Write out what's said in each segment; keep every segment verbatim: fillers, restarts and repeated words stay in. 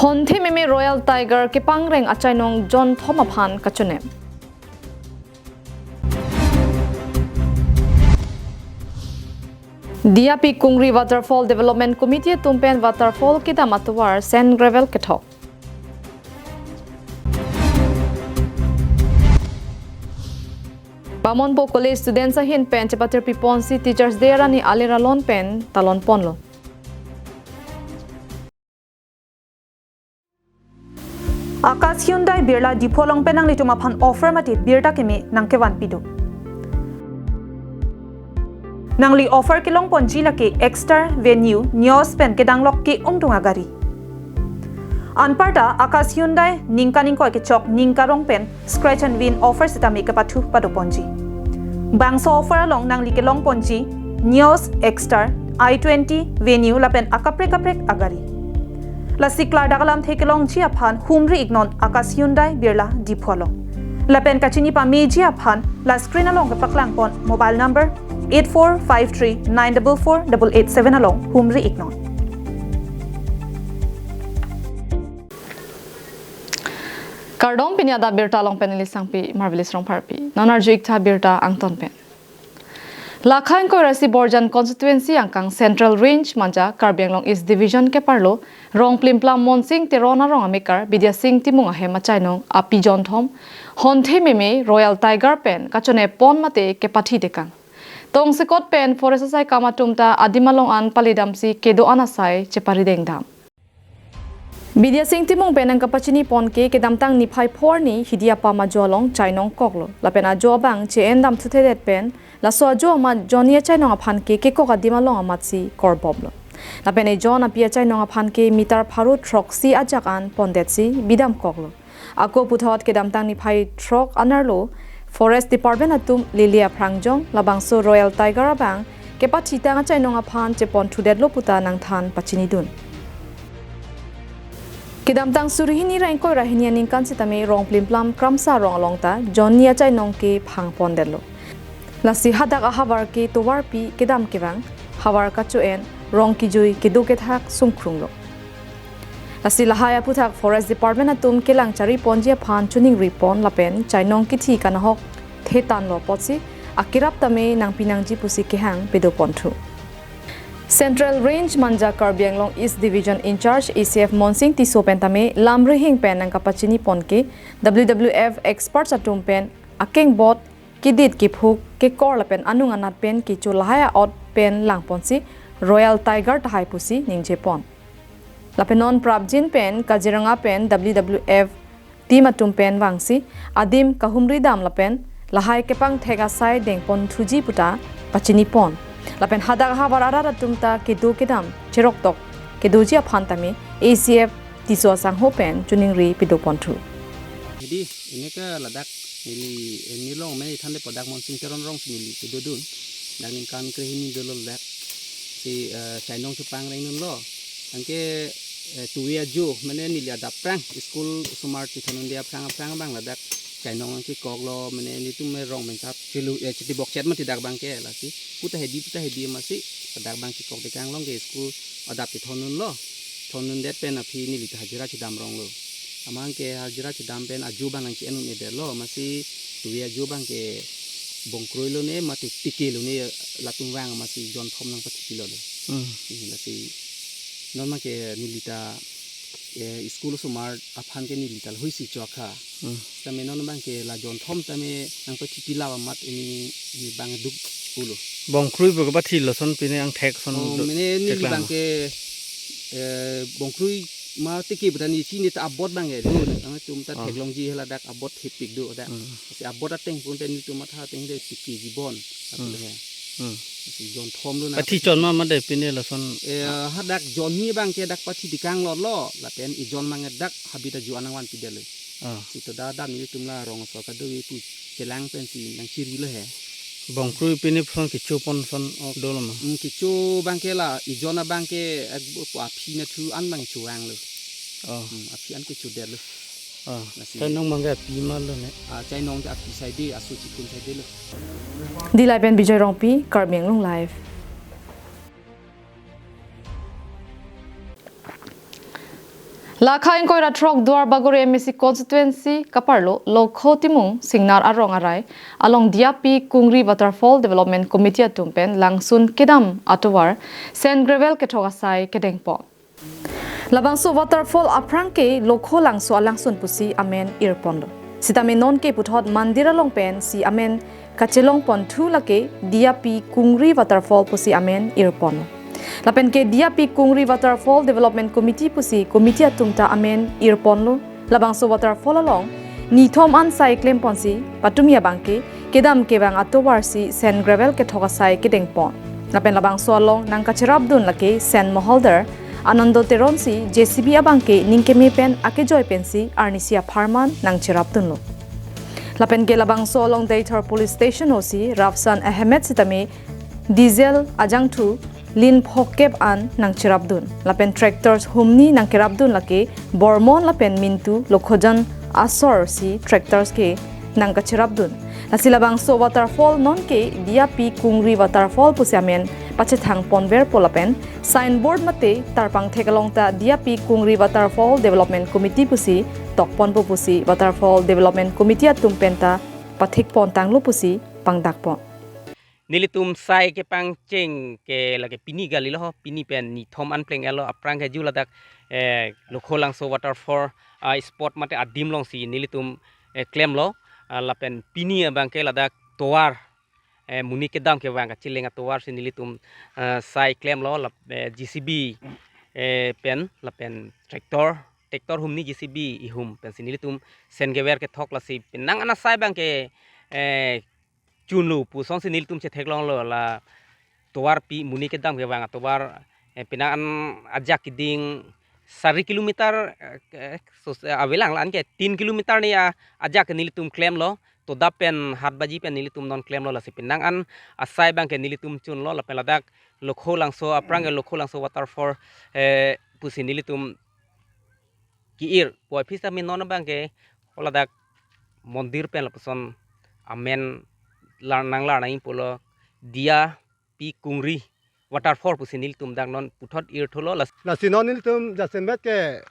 Honthe meme Royal Tiger kepangreng achainong jonthom aphan kachone. Diyapi Kungri Waterfall Development Committee atum pen waterfall kedam atovar sand gravel kethok. Bamonpo College students ahin pen chepatirpi ponsi Teachers Day arni alir alon pen talon ponlo. Akash Hyundai Birla Diphu along pen nanglitum aphan offer mate birta keme nangkevanpi do. Nangli offer kelong ponji lake Exter, Venue, Nios pen kedanglok ke-ongdung agari. Anparta Akash Hyundai ningkan ingkoi kechok ning karong pen scratch and win offer sitame kepathu pado ponji. Bangso offer along nangli kelong ponji Nios, Exter, i twenty, Venue lapen akaprek kaprek agari. Lasi klardak alamthe kelongji aphan humri iknon Akash Hyundai Birla Diphu along. Lapen kachini pameji aphan la screen along kepaklang pon mobile number eight four five three nine double four double eight seven along humri iknon. Kardom, pini adap birta along pen neli Sangpi Marvelous Rongpharpi. Non arju iktha birta angton pen. Lakha ingkoi ra isi Borjan constituency angkang Central Range Manja Karbi Anglong East Division keparlo Rongplimplam Monsing Teron arong amekar Bidya Sing Timung ahem achainong api jonthom honthe meme Royal Tiger pen kachone pon mate kepathi tekang. Tongsekot pen forest asaikam atum ta adim along an palidamsi kedo-an asai cheparideng dam. Bidya Sing Timung pen nangkapachini pon ke kedamtang niphai pho arni hidi apam ajo along chainong koklo. Lapen ajo abang che-en damthuthedet pen laso ajo amat jonni achainong aphan ke kekok adim along amatsi korbomlo. Lapen ejon api achainong aphan ke meter pharo throksi ajak an pondetsi bidam koklo. Ako puthot kedamtang niphai throk anerlo Forest Department atum lele aphrang jong labangso Royal Tiger abang kepathitang achainong aphan cheponthudetlo puta nangthan pachinidun. Kedamtang suri hini ra ingkoi ra hini aningkan sitame Rongplimplam Kramsa arong along ta jonni achainong ke phangpondetlo. Lasi hadak ahavar ke tovarpi kedam kevang, havar kacho-en, rong kejui kedo kethak sungkrunglo. Lasi lahai aphuthak Forest Department atum kelang chari ponji aphan choningri pon lapen chainong kithi kanahok thetanlo apotsi akerap tame nangpi nangji pusi kehang pedo ponthu. Central Range Manja Karbi Anglong East Division in-charge A C F Monsing Tisso pen tame lam rihing pen nangkapachini pon ke W W F experts atum pen akengbot kedit kephuk kekor lapen anung anat pen kecho lahai a'ot pen langponsi Royal Tiger tahai pusi ningje pon. Lapen non prapjin pen Kaziranga pen W W F team atum pen vangsi adim kahumri dam lapen lahai kepangthek asai dengponthuji puta pachini pon. Lapen hadak ahavar arat atum ta kedo kedam cheroktok kedoji aphan tame A C F Tisso asangho pen choningri pedo ponthu. Hedi, ini ke ladak neli, eh, neli long mene ithande padak Monsing Teron arong si neli kedodun. Dak ningkan krehini dolo ladak si, eh, chainong chepangreng dunlo. Anke, eh, tuwe ajo, mene neli adap aphrang, school osomar chethondunde aphrang aphrang abang ladak chainong kekoklo, mene nelitum me rong mensap chelu, eh, chetibokchet mati dak abang ke lasi. Puta hedi, puta hedi amatsi, ladak abang kekok tekang long ke school adap chethondunlo. Thondundet pen aphi neli ta hajira chedam ronglo. Amat ke hajira chedam pen ajo abang nangche-en un-edetlo, amatsi tuwe ajo abang ke bongkroilo ne mate tikelo ne latum vang amatsi jonthom nangpathipilo le. Hmm. Hmm, lasi non abang ke neli ta, eh, school osomar aphan ke neli ta lahuisi chokha. Hmm. Tame non abang ke la jonthom tame nangpathipilo amat ini, ini abang duk pulo. Bongkroi pu kepathi lason pine angthek son. Oh, do mene neli cheklang abang ke, eh, bongkroi mate ke bidani chini ta abot abang ke do. Ang chum ta Oh. theklongji haladak abot hepik do dak. Hmm. Si abot ateng pun pen nelitum matha ateng de tiki jibon. Api Hmm. le he. Hmm. Si jonthomlo na. Pathi chon ma made pine lason. Eh, hadak jonni abang ke dak pathi tekang lolo, lapen ejon abang dak habit ajo an nangvanpidetlo. Ah. Si to da dam nelitum la rong aso kadokave pu chelang pensi nangchirilo he. Bongkroi pine son kecho pon son Oh. dolo ma. Hmm, kecho abang ke la, ejon abang ke ek bo pu aphi nathu an abang chevanglo. Oh. Hmm, aphi an kechodetlo. Ah, Lasi. Chainong abang ke api malo ne. Ah, chainong ke api saide, aso chikun saidelo. Dillai pen Bijoy Rongpi, Karbi Anglong Live. Lakha ingkoi ra throk Duar Bagori M A C constituency kaparlo Lokho Timung Singnar arong arai along Diyapi Kungri Waterfall Development Committee atum pen langsun kedam atovar sand gravel kethok asai kedengpon. Labangso waterfall aphrang ke Lokho Langso alangsun pusi amen irponlo. Sitame non ke puthot mandir along pensi amen kachelongponthu lake Diyapi Kungri Waterfall pusi amen irponlo. Lapen ke Diyapi Kungri Waterfall Development Committee pusi committee atum ta amen irponlo. Labangso waterfall along nithom an sai klemponsi patumi abangke kedam kevang atovarsi sand gravel kethok asai kedengpon. Lapen labangso along nangkacherapdun lake sand moholder Anando Teronsi J C B abangke ningkeme pen akejoi pensi arnisi apharman nangcherapdunlo. Lapen ke labangso along Deithor Police Station O C Rafsan Ahmed sitame diesel ajangthu lin phokep an nangcherapdun. Lapen tractors humni nangkerapdun lake Bormon lapen Mintu Lokhojan asorsi tractors ke nangkacherapdun. Lasi labangso waterfall non ke Diyapi Kungri Waterfall pusi amen pachethangponverpo lapen signboard mate tarpangthek along ta Diyapi Kungri Waterfall Development Committee pusi tokponpo pusi Waterfall Development Committee atum pen ta pathikpontanglo pusi pangdakpon. Nelitum sai kepangcheng ke lake pini kalilo ho, pini pen nithom an pleng-etlo, aphrang ke ju ladak, eh, Lokho Langso waterfall, ah, spot mate adim alongsi nelitum, eh, klemlo, ah, lapen pini abangke ladak tovar, eh, monit kedam kevang kacheleng atovarsi nelitum, eh, sai klemlo, lap-, eh, J C B, eh, pen, lapen tractor, tractor humni J C B ihum pensi nelitum sand gravel kethok lasi penang an asai abangke, eh, chunlo pusonsi nelitum chetheklonglo la tovarpi monit kedam kevang atovar, eh, penang an ajak keding sari kilometer, eh, eh, sos-, eh, avelang la anke tin kilometer ni a-, ajak nelitum klemlo, Todap pen Hatbaji pen nelitum non klemlo lasi penang an asai abangke nelitum chunlo lapen ladak Lokho Langso aphrang ke Lokho Langso waterfall, eh, pusi nelitum ki-ir puvoiphit sitame non abangke holadak mondir pen lapuson amen lar nanglar nangji pulo Diyapi Kungri waterfall pusi nelitum dak non puthot irthulo las- Lasi non nelitum jasemet ke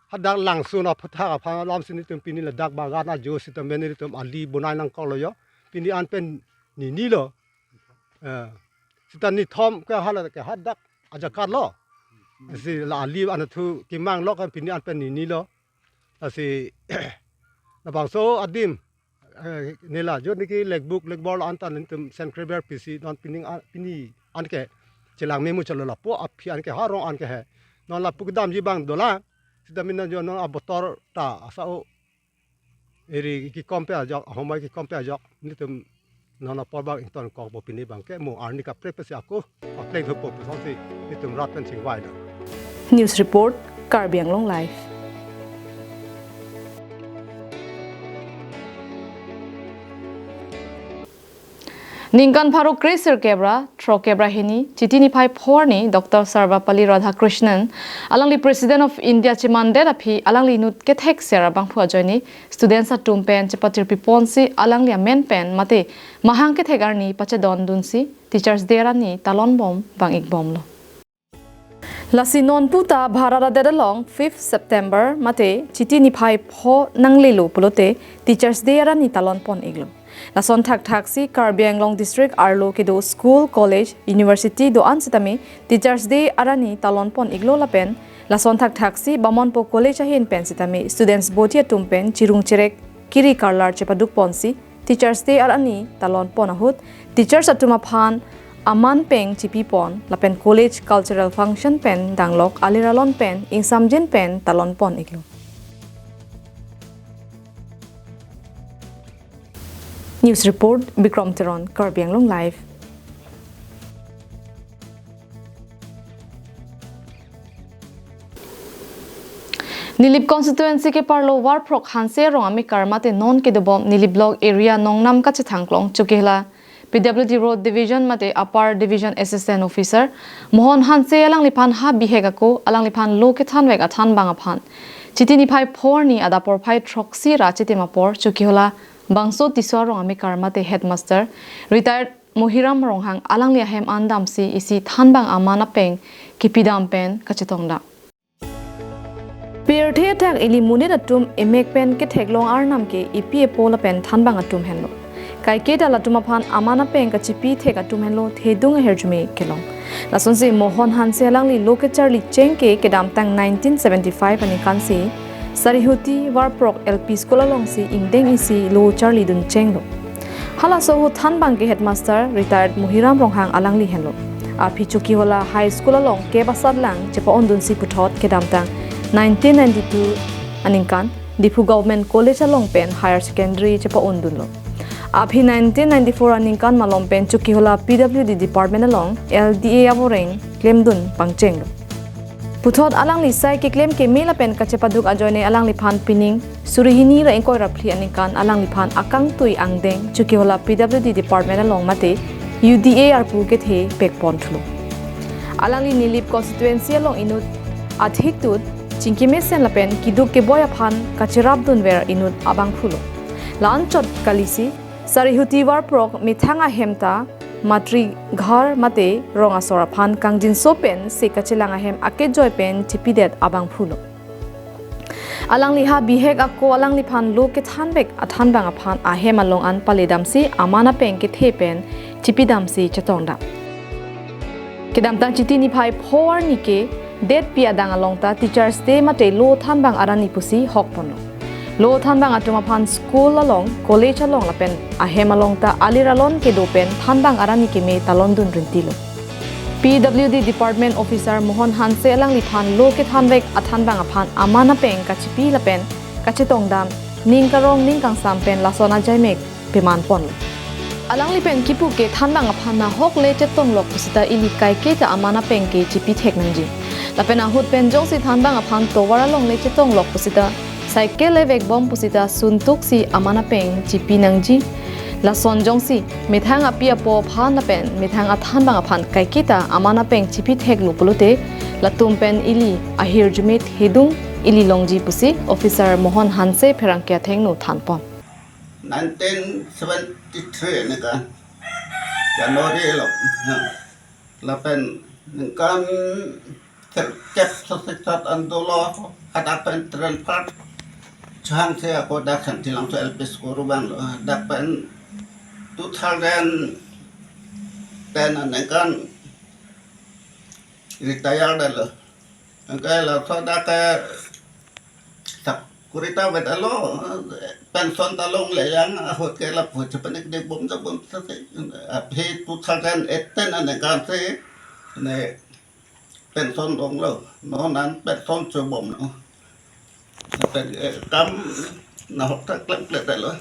hadak langsun aphuthak aphan alamsi nelitum pini ladak bagan ajo sitame nelitum ali bonai nangkoklo jo. Pini an pen ninilo. Eh, sita nithom ke hala ke hadak ajakatlo. Si la ali anathu kimanglo kan pini an pen ninilo. Lasi labangso adim, eh, nela jo niki lekbuk lekbor lo anta nelitum sand gravel pisi non pining an, pini anke chelang memuchotlo lapu aphi anke harong anke he. Non lapu kedamji abang dolang. Sita mina jo non abotor ta asa o eri kekom pe ajok, ahomai kekom pe ajok, nelitum non apor abang ingtonkokpo pini abangke mo arni kaprek pensi ako papleng thupo pusonsi nelitum rat pen chingvailo. News report, Karbi Anglong Live. Ningkan pharo kre sirkep ra throkkep ra hini Chiti niphai pho arni Doctor Sarvepalli Radhakrishnan alangli President of India chemandet aphi alangli inut kethek ser abangphu ajoine students atum pen chepatirpiponsi alangli amen pen mate mahang kethek arni pachedondunsi Teachers Day arni talonbom vang-ikbomlo. Lasi non puta Bharat adet along fifth September mate Chiti niphai pho nanglelo pulote Teachers Day arni talonpon-iklo. Lason thakthaksi Karbi Anglong District arlo kedo school, college, university do-an sitame Teachers Day arni talonpon-iklo lapen lason thakthaksi Bamonpo College ahin pen sitame students body atum pen chirung cherek kiri karlar chepadukponsi Teachers Day arni talonpon ahut teachers atum aphan aman peng chipipon lapen college cultural function pen danglok alir alon pen ingsamjin pen talonpon-iklo. News report, Bikrom Teron, Karbi Anglong Live. Nilip constituency keparlo Warphrok Hanse arong amekar mate non kedobom Nilip Block area Nongnam kachethangklong Chokihola P W D Road Division mate Upper Division Assistant Officer Mohon Hanse alangliphan ha bihek ako alangliphan lo kethanvek athanbang aphan Chiti niphai pho arni adap porphai throksi ra chitim apor Chokihola bangso Tisso arong amekar mate headmaster retired Mohiram Ronghang alangli ahem an damsi isi thanbang aman apeng kipidam pen kachetongdam. Thethak ili monit atum emek pen ketheklong arnam ke epi epo lapen thanbang atum henlo. Kaiketa latum aphan aman apeng kachipi thek atum henlo thedung ahirjume kelong. Lasonsi Mohon Hanse alangli lo kecharli cheng ke kedamtang nineteen seventy-five aningkan si Sarihuti Warprok L P School alongsi ingdeng isi lo charli dun chenglo. Halaso ahut thanbang ke headmaster retired Muhiram Ronghang alangli henlo. Aphi Chokihola High School along kep asatlang chepa-ondunsi puthot kedamtang nineteen ninety-two aningkan Diphu Government College along pen Higher Secondary chepa-ondunlo. Aphi nineteen ninety-four aningkan malom pen Chokihola P W D Department along L D A avoreng klemdun pangchenglo. Puthot alangli sai keklem keme lapen kachepaduk ajoine alangliphan pining suri hini ra ingkoi ra phli aningkan alangliphan akangtui angdeng Chokihola P W D Department along mate U D A arpu kethe pekpon thulo. Alangli Nilip constituency along inut athiktut chingki mesen lapen keduk keboi aphan kacherapdunver inut abangphulo. La-anchot kalisi Sarihuti Warprok methang ahem ta Matri Ghar mate rong asor aphan kangjinso pen se kachelang ahem akejoi pen chipidet abangphulo. Alangli ha bihek ako alangliphan lo kethanvek athanbang aphan ahem along an paledamsi aman apeng kethe pen chipidamsi chetongdam. Kedamtang Chiti niphai pho arni ke detpi adang along ta Teachers Day mate lo thanbang arani pusi hokponlo. Lo thanbang atum aphan school along, college along lapen ahem along ta alir alon kedo pen thanbang arani keme talondun rintilo. P W D Department Officer Mohon Hanse alangliphan lo kethanvek athanbang aphan aman apeng kachipi lapen kachetongdam ning karong ning kangsam pen lason ajaimek pemanponlo. Alangli pen kipu ke thanbang aphan nahok le chetonglok pusita ili kaiketa aman apeng ke chipi thek nangji. Lapen ahut pen jongsi thanbang aphan tovar along le chetonglok pusita cycle le vekbom pusita suntuksi aman apeng chipi nangji. Lason jongsi methang api apo aphan lapen methang athanbang aphan kaiketa aman apeng chipi theklo pulote latum pen ili ahirjume thedung ili longji pusi Officer Mohon Hanse pherangke athengno thanpon. Nineteen seventy-three aningkan January lo. Lapen ningkan terkep sosisat andolo kada pen transfer chang se ako dak Santilangso L P School vanglo. Dak pen two thousand ten aningkan retire detlo. Anke laso dak ke sakuri ta vet alo, pension ta longle yang ahut ke lapu chepanik debom debom sase. Aphi two thousand eighteen aningkan si ne pension longlo. Non an pension chobomlo. Pen, eh, kam nahok ta klemkle detlo.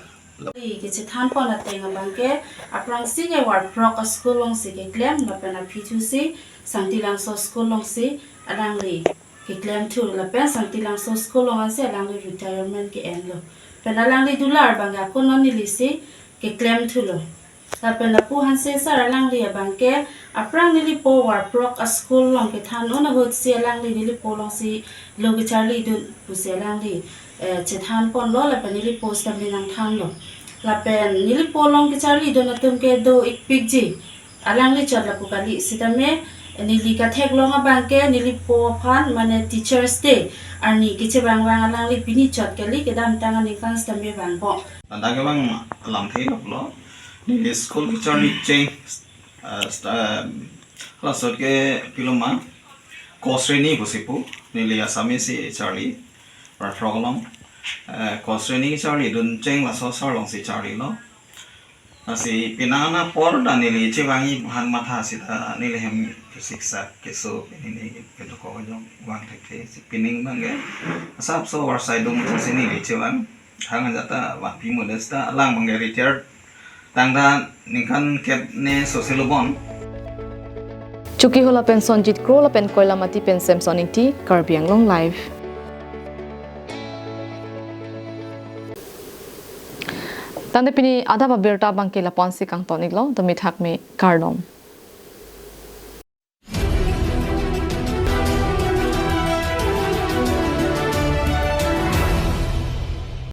Ili kachethanpon ateng abang ke aphrangsi ke Warprok a-school alongsi keklem lapen aphi thusi Santilangso School alongsi alangli keklem thu lapen Santilangso School along ansi alangli retirement ke-enlo. Pen alangli dolar abang ke ako non neli si keklem thulo. Lapen lapu Hanse sir alangli abang ke aphrang nelipo Warprok a-school along kethan un ahutsi alangli nelipo alongsi lo kecharlidun pusi alangli, eh, chethanponlo lapen nelipo sitame nangthanlo. Lapen nelipo along kecharlidun atum ke do-ikpikji. Alangli chot lapu kali sitame neli katheklong abang ke nelipo aphan mane Teachers Day arni kechevangvang alangli pini chot kali, kedamtang aningkan sitame vangpo. Ladak kevang alamthe doklo. Neli school kecharli cheng, eh, sta-, em, laso ke piloma ko sreni pusi pu, neli Assamese si charli, Warprok along. Eh, ko sreni charlidun cheng laso sar alongsi charlilo. Lasi penang apor ta neli chevangji aphan matha sita neli hem kesiksak keso neli kedokok ajong vang thekthe si pining abang ke asapso varsai dum si neli chevang. Hang ajat ta vangpi modesta alang abang ke retire tangte ningkan kep ne sose lobon. Chokihola pen Sonjit Kro lapen Koilamati pen Samson Ingti, Karbi Anglong Live. Tangte pini adap abirta abang ke lapu-ansi kangton-iklo, to mithak me kardom.